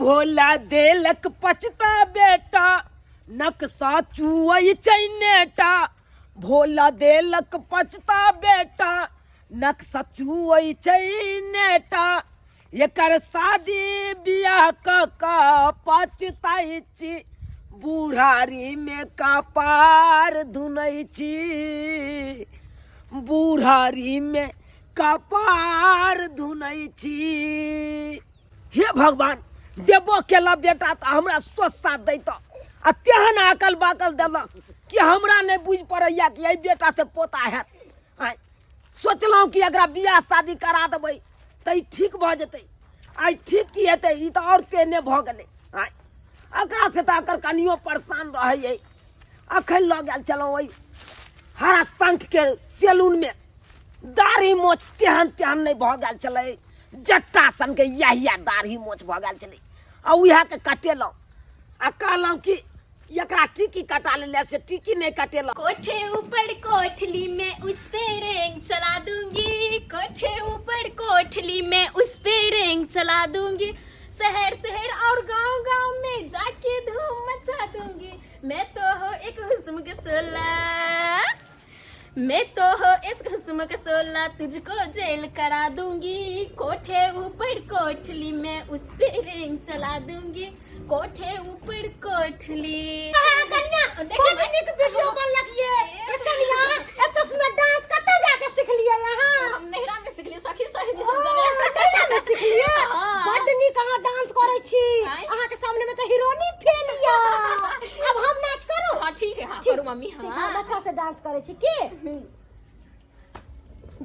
भोला देलक पछता बेटा नक्शा चुअइ छै नेटा भोला देलक पछता बेटा नक्शा चुअइ छै नेटा एकर शादी बियाह क क पछताइ छी बुढ़ारी मे कपार धुनै छी बुढ़ारी मे कपार धुनै छी। हे भगवान, देबो केला बेटा तऽ हमरा सोस्सा दैत आ तेहन अकल बाकल देलक कि हमरा नहि बुझि पड़ैया कि एहि बेटा से पोता हैत। आँय, सोचलहुँ कि एकरा बियाह शादी करा देबै तऽ ई ठीक भऽ जेतै। आइ ठीक की हेतै, ई तऽ आओर तेहने भऽ गेलै। आँय, एकरा से तऽ एकर कनियो परेशान रहै। अखन लऽ गेल छलहुँ ओहि हरा शंखके सैलूनमे, दाढ़ी मोछ तेहन तेहन नहि भऽ गेल छलै, जट्टा सनके इएह इएह दाढ़ी मोछ भऽ गेल छलै। आ उएहके कटेलहुँ आ कहलहुँ कि एकरा टिकी कटा लेले, से टिकी नहि कटेलहुँ। कोठे ऊपर कोठली में उस पे रेंग चला दूंगी, कोठे ऊपर कोठली में उस पे रेंग चला दूंगी, शहर शहर और गांव गांव में जाके धूम मचा दूंगी, मैं तो हो एक हुस्न के सोला, मैं तो हो इस हुस्न के सोला, तुझको जेल करा दूंगी, कोठे ऊपर कोठली में उस पे रेंग चला दूंगी, कोठे ऊपर कोठली। कन्या, बहुत नीक वीडियो बनलक ये। ए कन्या, एत सुंदर डांस कतऽ जाके सिखलियै अहाँ? हम नैहरा में सिखलियै, सखी सहेली सब ओ, जगह। नैहरा में सिखलियै? हाँ। बड्ड नीक अहाँ डांस करै छी। आँय? अहाँके सामने में तऽ हीरोनी फेल यऽ। अब हम नाच करू? हाँ ठीक है, हाँ ठीक, करू मम्मी। ठीक, हाँ। हम अच्छा से डांस करै छी की।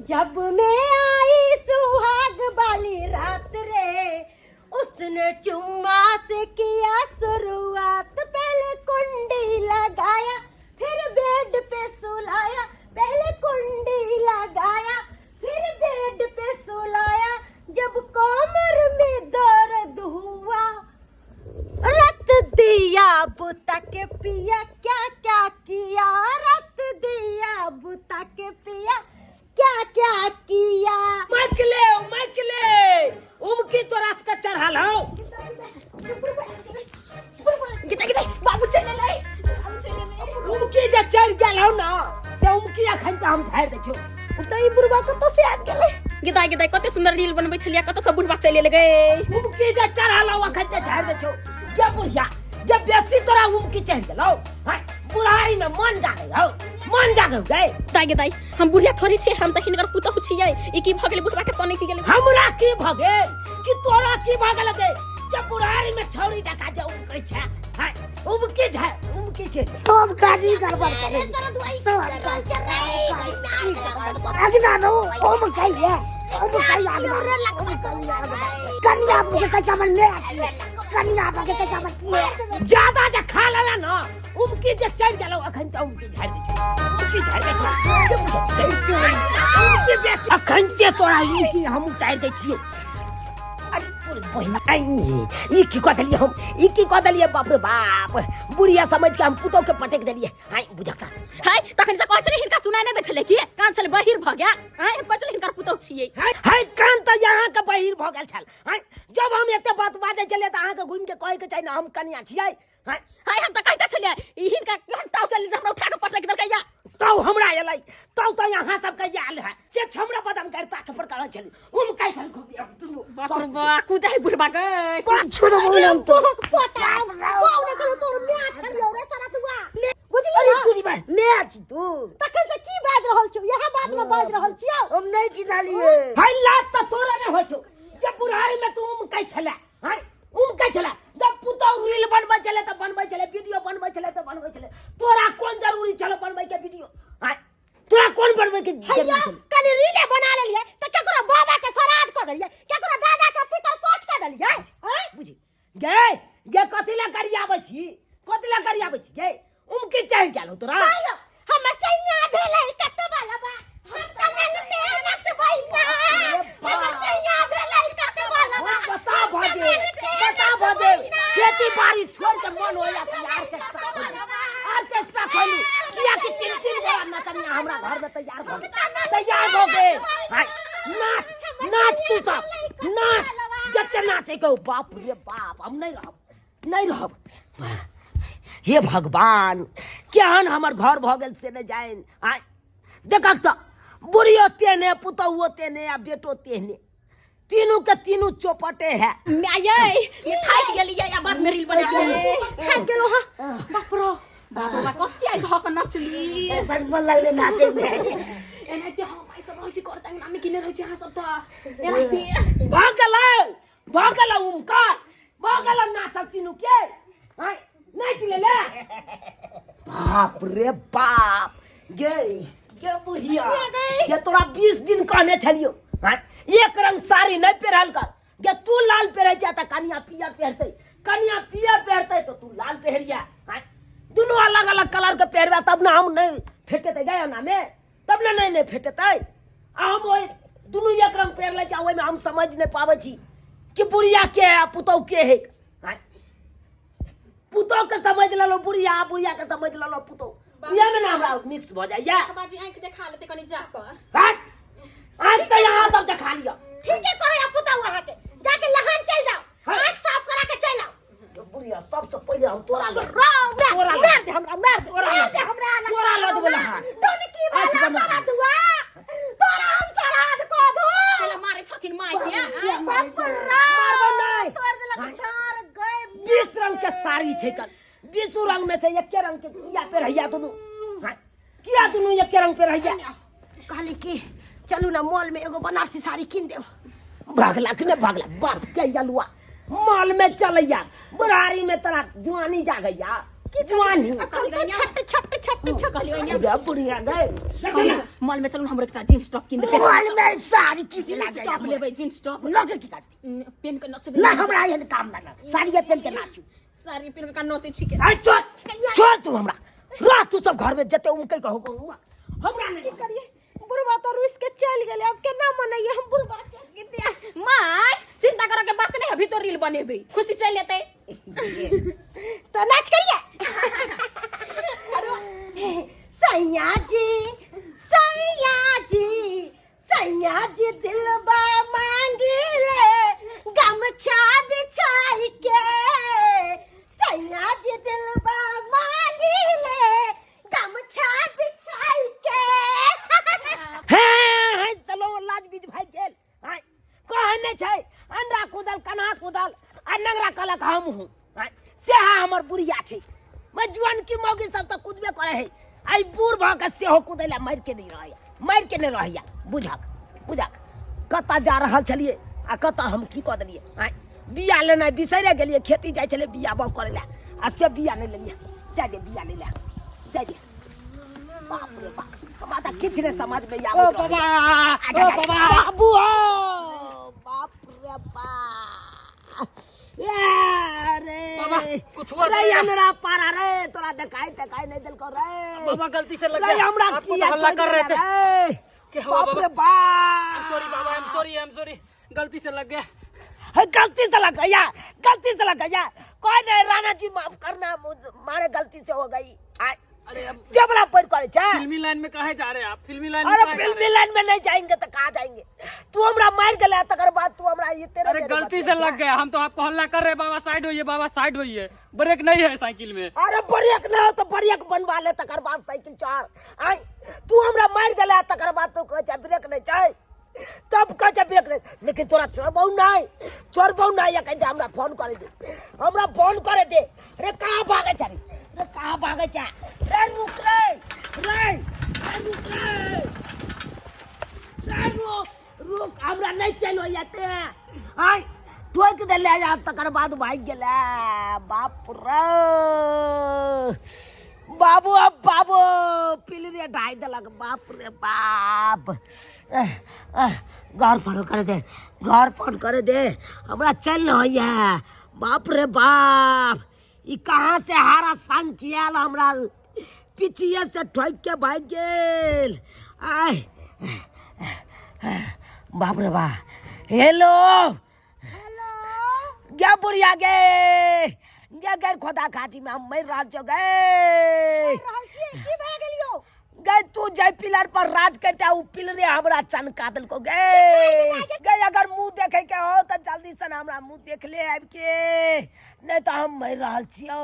जब मैं आई सुहाग वाली रात रे, उसने चुम्मा से किया शुरुआत, पहले कुंडी लगाया फिर बेड पे सुलाया, पहले कुंडी लगाया फिर बेड पे सुलाया, जब कमर में दर्द हुआ रत दिया बुता के पिया क्या क्या किया, रत दिया बुता के पिया क्या क्या किया। माइक ले, माइक ले, उमकी तोरा से चढ़ल हौ। गीता, गीता, बाबू चले ले, बाबू चले ले। उमकी जे चढ़ गेल हौ ना, से उमकी अखन तऽ हम झाड़ि दै छियौ। तऽ ई बुढ़वा कतऽ से आबि गेलै? गीता, गीता, कते सुंदर रील बनबै छलियै, कतऽ सब बुढ़वा चलि एलै गे। उमकी जे चढ़ल हौ अखन तऽ झाड़ि दै छियौ। जे बुढ़िया, जे बेसी तोरा उमकी चढ़ि गेलौ, हँ, बुढ़ारी में मन जागै हौ, मन जागै गे। दाइ गे दाइ, हम बुढ़िया थोड़ी छियै, हम तऽ हिनकर पुतहु छियै। ई की भऽ गेलै बुढ़वा के सने की गेलै? हमरा की भऽ गेल कि तोरा की भऽ गेल गे? जे बुढ़ारी में छौड़ी देखा जे उमकै छै, हँ, उमकी छै, उमकी छै। सब काजी गड़बड़ करे, सब अगना नो ओम कहिए, ओम कहिए अगना, ओम कहिए अगना। कन्या के कच्चा मन ले आती, कन्या के कच्चा मन ले। ज्यादा जे खा लेला ना उमकी जे चढ़ि गेलौ, अखन तऽ उमकी झाड़ि दै छियौ, उमकी झाड़ि दै छियौ। के बुझै छियै उमकी बेसी? अखन जे तोरा उमकी हम उतारि दै छियौ। अरे तोर बहिन, आई, ई की कऽ देलियै हम, ई की कऽ देलियै? बाप रे बाप, बुढ़िया समझ के हम पुतोह के पटकि देलियै। हाय बुझक तऽ। हाय, तखन से कहै छलै हिनका सुनाइ नहि दै छलै की कान छलै बहिर भऽ गेल। हाय, हम कहै छलै हिनकर पुतोह छियै। हाय, हाय, कान तऽ यहाँ के बहिर भऽ गेल छल। हाय, जब हम एते बात बाजै छलियै तऽ अहाँके घुमि के कहै के चाही ने हम कनिया छियै। हाय, हाय, हम तऽ कहिते छलियै ई हिनका केहन ताव चलि जे हमरा उठा कऽ पटकि देलकै या। ताव हमरा एलै, ताव तऽ यहाँ सबके आयल है जे हमरा बदम करता के पर करै छली, उम कहै छल खूब दुनू। बाप रे बाप, कूदै है बुढ़बा गै। बाप छोड़ो बोल हम तो। तोहर पोता कौन छलो? तोर माय छलियौ रे सारा तुआ, बुझलियै अरे ना? तोरी बा माय छी तू। तखन से की बाजि रहल छियौ? इएह बात मे बाजि रहल छियौ। हम नहि चिन्हलियै। हाय, लात तऽ तोरा नहि होइ छौ जे बुढ़ारी में तू उम कहै छले। हाय, उम कहै छले जब पुतहु रील बनबै छले तऽ बनबै छले, वीडियो बनबै छले तऽ बनबै छले। तोरा कोन जरूरी छलो बनबै के वीडियो? हाय, तोरा कोन बनबै के जरूरी हैया छलो? कनि रीले बना लेलियै तऽ केकरो बाबा के श्राद्ध कऽ देलियै, केकरो दादा के पितर पोछ कऽ देलियै। आँय? बुझी गे, गे कथी लए गरियाबै छी, कथी लए गरियाबै छी गे? उमकी चढ़ि गेल हौ तोरा। आयो, हमर सैया भेलै कतऽ वाला बा, हम तऽ नंगटे नचबै ना। हमर सैया भेलै कतऽ वाला बा। बता भजे, बता भजे, खेती बाड़ी छोड़ के मन होइया कि ऑर्केस्ट्रा खोलू, ऑर्केस्ट्रा खोलू, किया कि तीन तीन गोरा नचनिया हमरा घर में तैयार भऽ गेल, तैयार भऽ गेल। हाय, नाच नाच, तू सब नाच, जते नाचे के हो। बाप रे बाप, हम नहीं रहब, नहीं रहब। हे भगवान, केहन हमर घर भऽ गेल से नहि जानि। आँय देखक तऽ बुढ़ियो तेहने, पुतहुओ तेहने आ बेटो तेहने, तीनू के तीनू चौपटे है। माय ये थाकि गेलियै आ बाद में रील बना ले। थाकि गेलो हां, बाप रो बाप रे बाप, कते आइ धऽ कऽ नचली। बड़ मन लगले नाचे में। एनाहिते हम भाई सब रहै छी घर तऽ अंगना में किने रहै छी अहाँ सब तऽ एनाहिते। भऽ गेलै, भऽ गेलै उमकर, भऽ गेलै नाचल तीनू के। आँय नाचि लेले। बाप रे बाप, गे गे बुढ़िया गे, तोरा 20 दिन कहने छलियौ आँय एक रंग साड़ी नहि पहिरल कर। गे तू लाल पहिरै छै तऽ कनिया पियर पहिरतै, कनिया पियर पहिरतै तऽ तू लाल पहिरिया। आँय दुनू अलग अलग कलर के पहिरबै तब ने हम नहि फेटेतै गे ओना मे, तब ने नहि नहि फेटेतै। आ हम ओहि दुनू एक रंग पहिर लै छी, ओहिमे हम समझ नहि पाबै छी कि बुढ़िया के है आ पुतहु के है। आँय पुतहु के समझ लेलहुँ बुढ़िया, बुढ़िया के समझ लेलहुँ पुतहु, इएह मे ने हमरा मिक्स भऽ जाइया। एक बाजी आँखि देखा लेतै कनि जा कऽ। हट, आँखि तऽ यहाँ सब देखा लिअ। ठीके कहै पुतहु अहाँके, जाके लहान चलि जाउ, हाँ। आँखि साफ करा के चलि आउ। बुढ़िया सबसे पहिले हम तोरा लग, तोरा मार दे हमरा, मार दे, तोरा मार दे हमरा, तोरा लऽ जेबौ लहान। टोनकी आँखि वाला बंद सारा कर। दुआ तोरा हम श्राद्ध कऽ दू। पहिले मारै छथिन माय के। बाप रे, मारबो नहि। तोड़ देलक ढार गए। 20 रंग के साड़ी छै कल, 20 रंग में से एके रंग के किया पे रहिया दुनू? हाँ, किया दुनू एके रंग पे रहिया? कहली कि चलू ना मॉल में एगो बनारसी साड़ी कीन देब। भागला कि नहि भागला? बाप के अलुआ मॉल में चलैया, बुढ़ारी में तोरा जुआनी जागैया, जुआनी। अखन तऽ छट छट छट छट। कहलियै ओहिना। गे बुढ़िया गे, देखो ना। मॉल में चलू, हमरो एकटा जींस टॉप कीन देबै। मॉल में साड़ी की जींस टॉप लेबै, जींस टॉप लगे की करबै? पेन के नचबै। ना हमरा एहन काम ना, साड़िए पहन के नाचू। साड़ी पेन के नचै छी के? आइ छोड़, छोड़ तू हमरा, रह तू सब घर में जते उमकै कहू कहू हमरा नहीं की करिए, बुढ़वा तो रुस के चल गेले, अब केना मनैये हम बुढ़वा के? माय चिंता करे के बात नहीं, अभी तो रील बनेबै, खुशी चल लेतै। तो नाच करिए। सैया जी, सैया जी, सैया जी दिलबा मांगी ले गमछा बिछाई के, सैया जी दिलबा मांगी ले गमछा बिछाई के। हे हँसि देलहुँ, लाज बीज भागि गेल। आँय कहै नहि छै अंडा कुदल कन्हा कुदल आ नंगरा कहलक हम हूँ। आँय सएह हमर बुढ़िया छै। मैं जुआन की मौगी सब तऽ कुदबे करै है, आइ बूढ़ भऽ कऽ सेहो कुदै लए मारि के नहि रहैया, मारि के नहि रहैया। बुझक बुझक कतऽ जा रहल छलियै आ कतऽ हम की कऽ देलियै। आँय बिया लेनाइ बिसरि गेलियै, खेती जाइ छलियै बिया बाउग करै लए आ से बिया नहि लेलियै। जाय दे बिया नहि लए, जाय दे। बाप रे बाप, हमरा तऽ किछु नहि समझ में ओ आबैत बाबा, रहैया। ओ बाबा, बाबू हो, बाप रे बाप, अरे बाबा, कुछ हुआ रे तो नहीं? हमरा पारा रे, तोरा देखाई देखाई नहीं देलको रे। बाबा गलती से लग रे गया। हमरा आपको तो किया हल्ला कर रहे थे। रे? क्या हुआ बाप बाबा? रे बाप, सॉरी बाबा, I am sorry, I am sorry, गलती से लग गया। हे, गलती से लग गया, गलती से लग गया। कोई नहीं राणा जी माफ करना, मारे गलती से हो गई। आय, अरे अब सेवला पड़ करे छे। फिल्मी लाइन में काहे जा रहे हैं आप? फिल्मी लाइन में अरे काहे जा रहे फिल्मी हैं? लाइन में नहीं जाएंगे तो कहाँ जाएंगे? तू हमरा मार गया तकर बाद तू हमरा ये तेरे अरे मेरे गलती बतिया से लग छे। गया, हम तो आपको हल्ला कर रहे हैं, बाबा साइड होइए, बाबा साइड होइए, ब्रेक नहीं है साइकिल में। अरे ब्रेक ना हो तो ब्रेक बनवा ले तकर बाद साइकिल चढ़। आय तू हमरा मार गया तकर बाद तू कहे छे ब्रेक नहीं चाहे, तब कहे छे ब्रेक नहीं, लेकिन तोरा छोड़बौ नहीं, छोड़बौ नहीं। या कहे हमरा फोन करे दे, हमरा फोन करे दे। रे कहाँ भागे छे रे? रे कहाँ भागे छे रे? रुक रे, रे, रे रुक रे, रे रुक, रुक, हमरा नहीं चलो जाते। आय ठोक देले जा तकर बाद भाग गेले। बाप रे बाबू, अब बाबू पिलरे ढाई देलक। बाप रे बाप, घर फोन करे दे, घर फोन करे दे, हमरा चल न होइया। बाप रे बाप, ई कहाँ से हारा संग कियाल हमरा पीछिए से ठोक के भाग गेल। आय बाप रे बाप, हेलो हेलो गे बुढ़िया गे, गे गे खोदा खाची में हम मरि रहल छौ गे। रहल छियै, की भए गेल यौ? गए तू जाय पिलर पर राज करते आ उ पिलरे हमरा चनका देलको गए। गए अगर मुंह देखे के हो त जल्दी से हमरा मुंह देख ले आबि के, नहीं तो हम मरि रहल छियौ,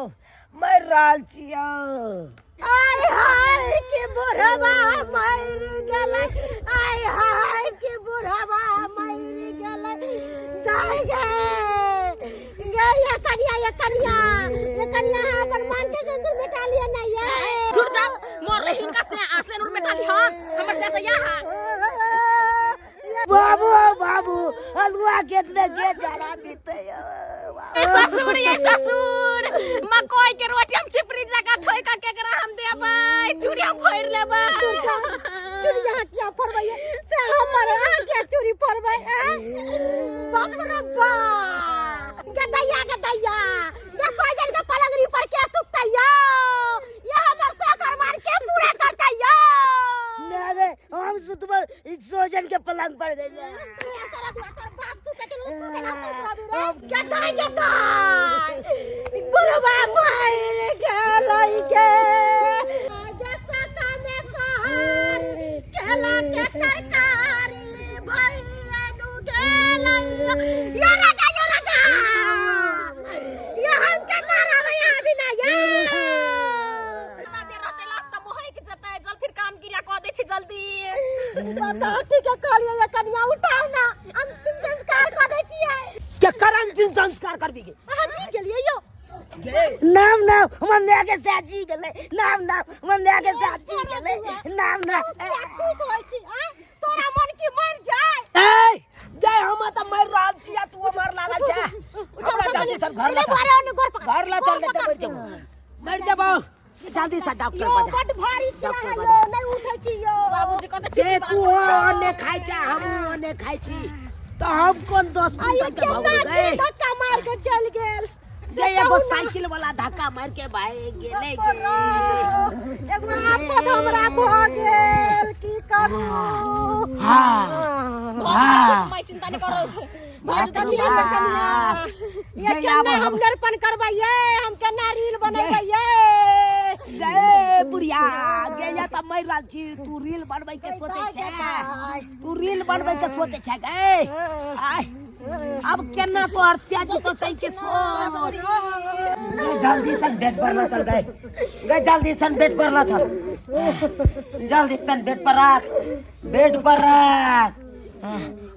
मरि रहल छियौ। आय हाय के बुढ़वा मर गेलै, आय हाय के बुढ़वा मर गेलै। दाय गे गे, ये कनिया, ये कनिया, ये कनिया अपन मान के सिंदूर मिटा लिया ना ये। दूर जाओ, मर रही हिनका से आ सिंदूर मिटा ली हन हमर से तो यहाँ। बाबू बाबू हलुआ खेत में के चढ़ा बीते। ए ससुर, ये ससुर, मकई के रोटी हम चिपरी जगह थोइ का केकरा हम देबै, चूड़िया फोड़ लेबै। चूड़िया किया फोड़बै से हमर अहाँ किया चूड़ी फोड़बै? बाप रे बाप, गदैया गदैया गे सोजन के पलंगरी पर के सुतै यो, ये हमर शौक अरमान के पूरा करतै यो? ना रे, हम सुतबै सोजन के पलंग पर गए। सारा दुआ तोर बाप सुतै के तू केना सुत रहबी रे? गदाई गदाई, बुढ़वा मर गेलै गे। केला के तरकारी भैया नु गेलै। ये राजा, ये राजा, ये हम के मारब यहाँ बिना ये। रहते लास्ट त मोहक जतै, जल्दी काम क्रिया क दै छी जल्दी। बताओ ठीक है कहलियै ये कनिया उठाउ ना, अंतिम संस्कार क दै छियै। केकर अंतिम संस्कार करबी गे? अहाँ जी गेलियै यो? नाम नाम हमर माय के साथ जी गेलै, नाम नाम हमर माय के साथ जी गेलै, नाम नाम। तू किया खुश होइ छी? आँय तोरा मन की मरि जाय? ए गए, हम त मरि रहल छी आ तू मर लागल छै। हमरा जल्दी से घर ला चल, घर ला चल, नहीं त मरि जेबो, मरि जेबो। जल्दी से डॉक्टर यो बजा। बड भारी छी डॉक्टर अहाँ बजा। यो नहीं उठै छी यो। बाबूजी कहते जे तू ओने खाइ छै, हम ओने खाइ छी, त हम कोन 10 आ ये क्विंटल के भऽ केना गेल? के धक्का मार के चलि गेल? गे एगो साइकिल वाला धक्का मार के भाई गेलै गे। एगो आफत हमरा भऽ गेल, की करू? हाँ हाँ, मैं चिंता नहीं करो भाजी बाप तो रे ठीक है। बाप। ये गे केना आब हम नरपन करबै ये, हम केना रील बनेबै ये? गे बुढ़िया गे, या त मरि रहल छी, तू रील बनबै के सोचै छै, तू रील बनबै के सोचै छै गे? आय अब केना तोहर सियाजी तो सही के सोच। गे जल्दी सन बेड पर ला चल गए, गे जल्दी सन बेड पर ला चल, जल्दी सन बेड पर राख, बेड पर राख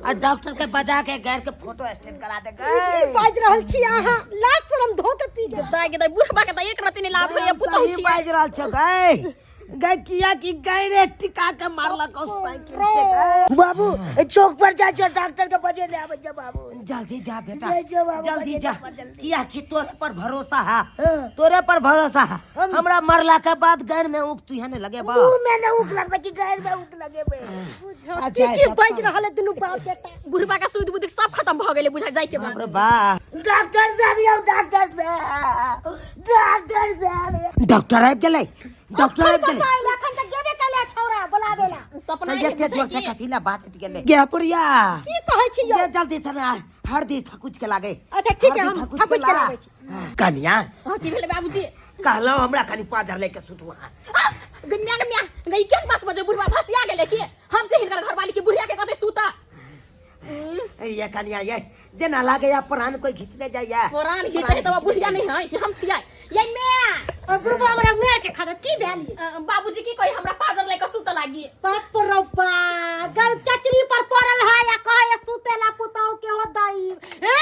आ डॉक्टर के बजा के गैर के फोटो स्टेट करा दे की गए। बाजि रहल छी अहाँ? लाज शरम धो के पी गेल। दाय के दाय, बुढ़बा के त एक रत्ती नहीं लाभ होइए पुतहु सही छी। बाजि रहल छौ गए गए, किया कि गए टिका के मारलक साइकिल से गए। बाबू चौक पर जा जो डॉक्टर के बजे ले आबै छै बाबू। जल्दी जा बेटा, जय जय बाबू, जल्दी बजे जा। ले जल्दी। किया कि तोरे पर भरोसा है, हाँ। तोरे पर भरोसा है। हमरा मरला के बाद गैर में ऊख तुहे ने लगे बा। मुंह में न ऊख लगबै कि गैर में ऊख लगेबै? अच्छा, की की अच्छा, बाजि रहल है दुनू बाप बेटा? बुढ़बा के सुध बुद्धि सब खत्म भ गेलै बुझा जाय के बाद। बाप रे बा। डॉक्टर साहब यौ, डॉक्टर साहब, डॉक्टर साहब। डॉक्टर आबि गेलै, डॉक्टर आबि गेलै। बताइल अखन तक गेबे केले छौड़ा बोलाबेला। सपना तऽ है एते जोर से बुझै की? कथी ला बाजैत गेलै गे बुढ़िया? की कहै छी यौ? गे जल्दी से ना हरदी थकुच के लागे। अच्छा ठीक है, हरदी हम थकुच थकुच के ला। लाबै छी। कनिया। हाँ, की भेलै बाबूजी? कहलहुँ हमरा कनि पाजर लेके सुतू अहाँ। गम्या गम्या गई, केहन बात बजे? बुढ़बा भसिया गेलै की? हम जे हिनकर घरवाली के बुढ़िया के कहते सुता। ये कनिया, ये जेना लागैया प्राण कोई घिचने जाइया। पुरान घिचे तऽ बुढ़िया नहीं है कि हम छियै ये मैं? और बुढ़बा हमरा मार के खाता की भेल? बाबूजी की कही, हमरा पाजर लेके सुत लागी। बाप रे बा, गल चचरी पर पड़ल है या कहे सुतेला पुतहु के हो दाई। ए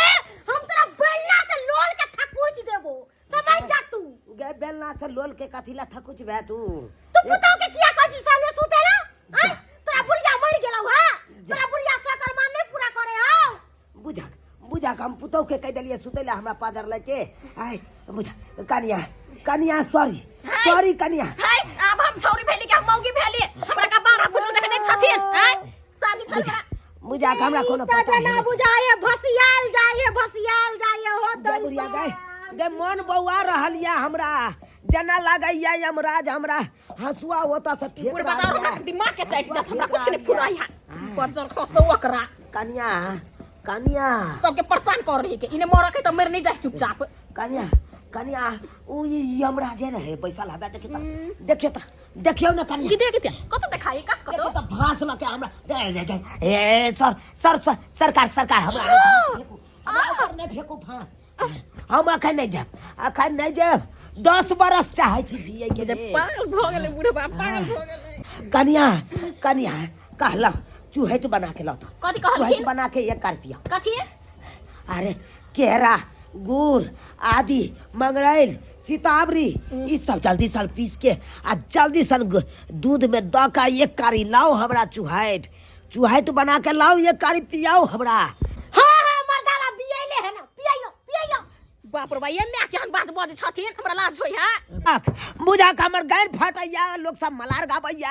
हम तोरा बेलना से लोल के थकुच देबो, समझ जा तू। गे बेलना से लोल के कथी ला थकुच भे तू? तू पुतहु के किया कहै छी संगे सुतेला? आय तोरा बुढ़िया मरि गेलौ है, तोरा बुढ़िया सकर मान नहीं पूरा करे हौ। बुझा बुझा, हम पुतहु के कहि देलियै सुतै ला हमरा पाजर लेके। आय बुझा कनिया, कनिया सॉरी सॉरी कनिया। हाय, आब हम छौरी भेली कि हम मौगी भेली? हमरा का 12 बुढ़ देखने छथिन? आय शादी भेल बुझा बुझा के हमरा कोनो ई तऽ पता जेना नहीं। बुझाए भसियाल जाए, भसियाल जाए हो गे दाई। बुढ़िया गए गे, मन बौआ रहल या हमरा जेना लागैया यमराज हमरा हंसुआ ओतऽ से फेंक बुढ़बा रहल तऽ हमरा या। दिमाग के चाटि जात, हमरा कुछ नहीं फुराई है बजर खसौ ओकरा। कनिया, कनिया सबके परेशान कर रही के इने मर के त मर नहीं जाए चुपचाप। कनिया कनिया उ ई यमराजे ने है बैसल हबे, देखियो त, देखियो त, देखियो ने कनिया। की देख कत देखाई का कत? देखियो त, भास लके हमरा दे दे दे। ए सर सर सर, सरकार सरकार, हमरा फांस फेकू, हमरा ऊपर नहि फेकू फांस। हम अखन नहि जायब, अखन नहि जायब। 10 बरस चाहै छी जियै के लेल। पागल भऽ गेलै बुढ़बा, पागल भऽ गेलै। कनिया, कनिया, कहलहुँ चूहट बना के लाउ तऽ। कथी कहलखिन? चूहट बना के एक रुपया। कथी? अरे केरा, गुड़, आदि, मंगरैल, सीतावरी, ई सब जल्दी सन पीस के आ जल्दी सन दूध में दऽ के एक कारी लाओ हमरा। चुहैट, चुहैट बना के लाओ, एक कारी पियाओ हमरा। हाँ हाँ मर्दावा, बियैले है ना, पियैयो पियैयो। बाप रे बा, ये माय केहन बात बजै छथिन, हमरा लाज होइ है। आख, बुझा के हमर गारि फटैया, लोक सब मलार गाबैया।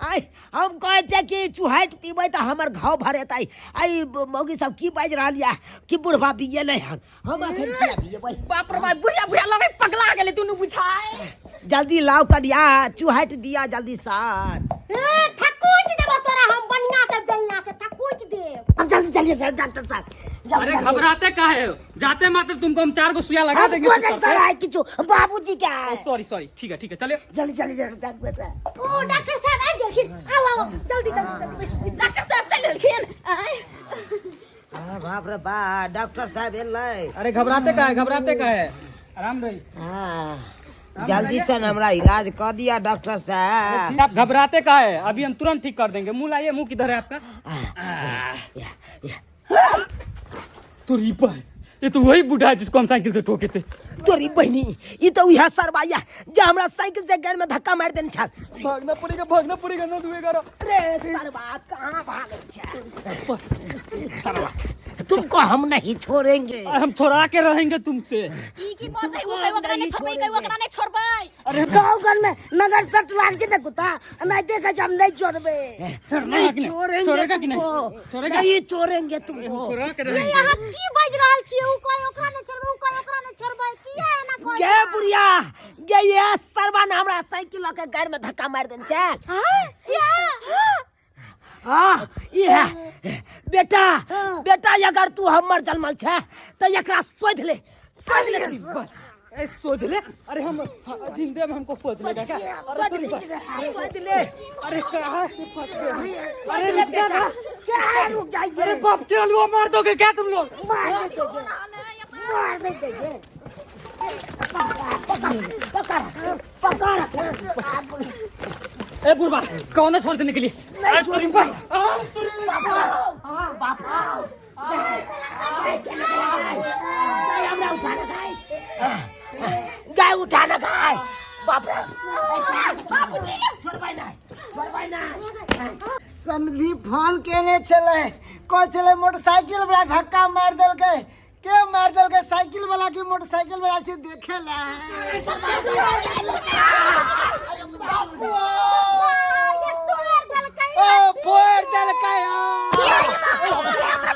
आइ हम कहै छियै कि चुहैट पीबै तऽ हमर घाव भरेतै। आइ मौगी सब की बाजि रहल यऽ कि बुढ़बा बियेलै हन। हम अखन किया बियेबै? बाप रे बा, बुढ़िया बुढ़िया लगे पगला गेलै दुनू बुझाय। जल्दी लाओ कनिया, चुहैट दिया जल्दी सर। ए, थकुच देबो तोरा हम बढ़िया से, बेलना से थकुच देब। अब जल्दी चलिए सर, डॉक्टर साहब जल्दी, अरे जल्दी। घबराते काहे हो? जाते मात्र तुमको हम चार गो सुइया लगा देंगे। हमको नहीं सर है किछु, बाबूजी का है। सॉरी सॉरी, ठीक है ठीक है, चलिए। जल्दी चलिए डॉक्टर साहब। ओ डॉक्टर साहब आबि गेलखिन, आउ आउ, जल्दी जल्दी जल्दी, बैसू बैसू। डॉक्टर साहब चलि गेलखिन आँय। हाँ, बाप रे बा, डॉक्टर साहब एलै। अरे घबराते का है, घबराते का है, आराम रही। हाँ, जल्दी से हमरा इलाज कर दिया डॉक्टर साहब। आप घबराते का है? अभी हम तुरंत ठीक कर देंगे। मुंह लाइए, मुंह किधर है आपका? तो रिपा है, ये तो वही बूढ़ा है जिसको हम साइकिल से ठोके थे। तोरी बहिनी, ई तो उहे सरवा या जे हमरा साइकिल से गाड़ी में धक्का मार देने छल। भागना पड़ेगा, भागना पड़ेगा, ना दुएगा। रे सरवा, कहाँ भागै छै सरवा? तुमको हम नहीं छोड़ेंगे। और हम छोड़ा के रहेंगे तुमसे। ई की बजै, उ कहै ओकरा नहि छोड़बै, कहै ओकरा नहि छोड़बै। अरे गाँव घर में नगर सट लाग छै ने कुत्ता, नहीं देखे छै, हम नहीं छोड़बे। छोड़ना है कि नहीं? छोड़ेंगे छोड़ेगा कि नहीं? तुमको। छोड़ेगा? नहीं छोड़ेंगे तुमको। छोड़ा के ये रहेंगे। अहाँ की बाजि रहल छियै? उ कहै ओकरा नहि छोड़बै, उ कहै ओकरा नहि छोड़बै, किया एना कहै? गे बुढ़िया गे, ये सरवा ने हमरा साइकिल लऽ के गाड़ी में धक्का मार देने छल। हाँ या हाँ, ई है बेटा, बेटा, अगर तू हमर जन्मल छै तऽ एकरा शोध ले, शोध ले। ए, सोध ले? अरे हम हाँ, जिंदे में हमको सोध लेगा क्या? अरे शोध तेरी ले, शोध ले। अरे कहाँ से फंस गए हम? अरे रुक जा ना। क्या है, रुक जाइए। अरे बाप के हलवा मार दोगे क्या तुम लोग? मार नहीं देंगे, मार नहीं देंगे। पकड़ पकड़। ए बुढ़वा, कौन है छोड़ देने के लिए? अरे तेरी बाप। गाय हमरा उठाना, गाय, गाय उठाना, गाय, बाप रे। बाबूजी, छोड़बै नहि, छोड़बै नहि। समधी फोन केने छलै, कहै छलै मोटरसाइकिल वाला धक्का मारि देलकै। के मारि देलकै, साइकिल वाला की मोटरसाइकिल वाला छै, देखे ला। तोड़ देलकै। ओ फोड़ देलकै। हमरा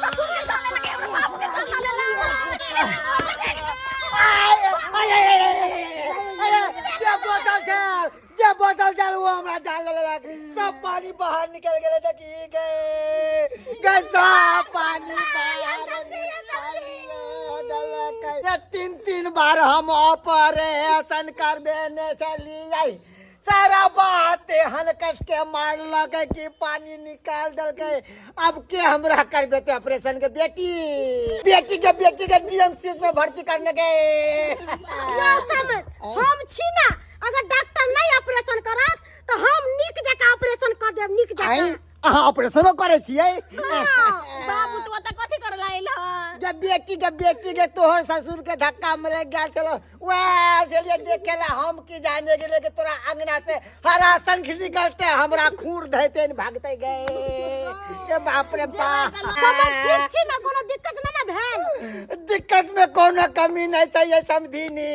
ससुर के चलने लगे, हमरा बाबू के चलने लगे। अरे जे बोतल छल, जे बोतल छल, ओ हमरा जान लेलक। सब पानी बाहर निकल गेलै। देखी गे गे, सब पानी बाहर निकल देलकै। ये तीन तीन बार हम ऑपरेशन करबेने छलियै। सारा बात एहन कस के मारलकै कि पानी निकाल देलकै। अब के हमरा करबेते ऑपरेशन के? बेटी, बेटी के, बेटी के डीएमसी में भर्ती करने के। यौ समझ, हम छी ना, अगर डॉक्टर नहीं ऑपरेशन करत तऽ हम नीक जकाँ ऑपरेशन कऽ देब, नीक आई जकाँ। अहाँ ऑपरेशनो करै छियै? बाबू, तू ओतऽ कथी कर लाइल हन? जब बेटी के, बेटी के तोहर ससुर के धक्का मिल गया चलो, वह चलिए देखे ला। हम की जाने गेले कि तोरा अंगना से हरा शंख निकलते, हमरा खूर धैते न भागते गए। ये बाप रे बाप। समझ, ठीक छी ना? कोनो दिक्कत नहि ने भेल? दिक्कत में कोनो कमी नहीं चाहिए समधिनी।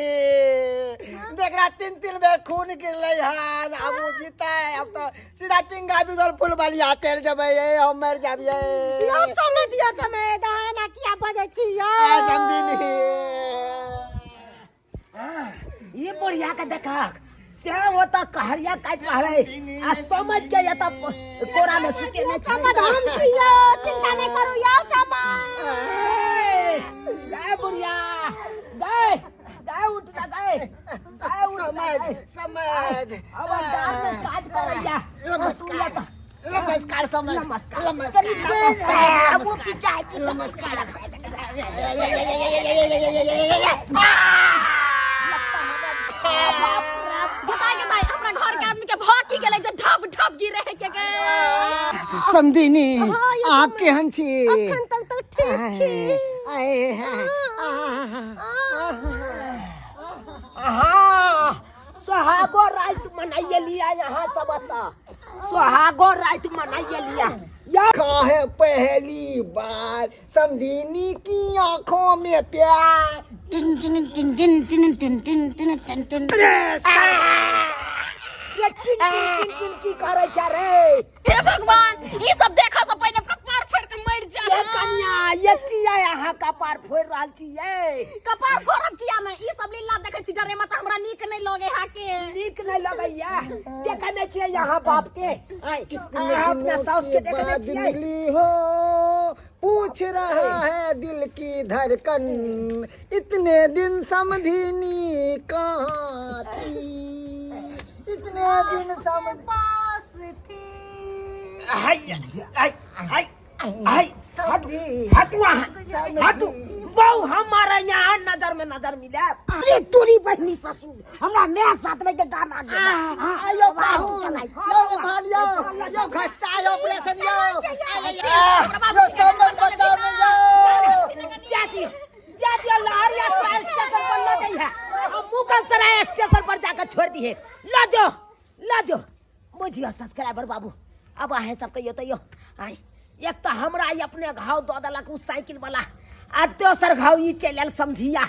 देख रहा, तीन तीन बेर खून गिरले हन। अब उ जीता है, अब तो सीधा टिंगा बिगल फूल बलिया चल जबै, हम मर जाबिए। यौ समय दियौ, समय एना किया बजै छी यौ? आ समधिनी। ये बुढ़िया के देखक से वो तो कहरिया काटि रहल है आ समझ के ये तो कोरा में सुते नहीं छै। समझ, हम छी यौ, चिंता नहि करू यौ समझ। ए, गाय, बुढ़िया गाय, गाय, उठ। उठता गए आए उठता समझ गए। समझ अब दार में काज करैया नमस्कार नमस्कार समझ नमस्कार नमस्कार वो पिचाई छी नमस्कार गदाई गदाई अपना घर के आदमी के भाग की गेलै जे ढप ढप गिरे है के गे समधिनी हाँ, यौ अहाँ समधि। केहन छी अखन तक तऽ ठीक छी आए हैं हाँ सोहागो रात मनाइए लिया यहाँ सब एतऽ सोहागो रात मनाइए लिया या है पहली बार समधिनी की आंखों में प्यार tin tin tin tin tin tin tin tin tin tin रे रे टिन टिन टिन टिन की करै छै रे हे भगवान ई सब देखा से पहिने कपार फोड़ के मर जा ये कनिया ये किया यहाँ कपार फोड़ रहल छी ये कपार फोड़ब किया नहीं ई सब लीला देखै छी डरे में त हमरा नीक नहीं लगे हा के नीक नहीं लगैया देखै नहीं छियै यहाँ बाप के आय अहाँ अपना साउस के देखै नहीं बाद छियै मिली हो पूछ रहा है दिल की धड़कन इतने दिन समधिनी कहाँ थी इतने दिन समझ पास थी हाय हाय हाय हाय हटू हटू अहाँ हटू बहु हमारा यहाँ नजर में नजर मिले अरे तोरी बहिनी ससुर हमरा नया साथ में के गाना गेला आयो पाहुन यो भालियो यो घसता यो ऑपरेशन यो यो समझ बचाओ ने यो जा दियो जा दियो लहरिया सराय स्टेशन पर ल गई है और मुगल सराय स्टेशन पर जाकर छोड़ दी है ल जो ल जो बुझियो सब्सक्राइबर बाबू अब आहे सब कहियो तैयो आय एक तऽ हमरा ई अपने घाव दऽ देलक ओ साइकिल वाला आ दोसर घाव ई चलि आयल समझिया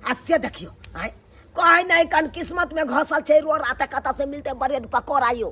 आ से देखियो आय कहै नहि कन किस्मत में घसल छै रो रात कतऽ से मिलते ब्रेड पकौड़ा यो।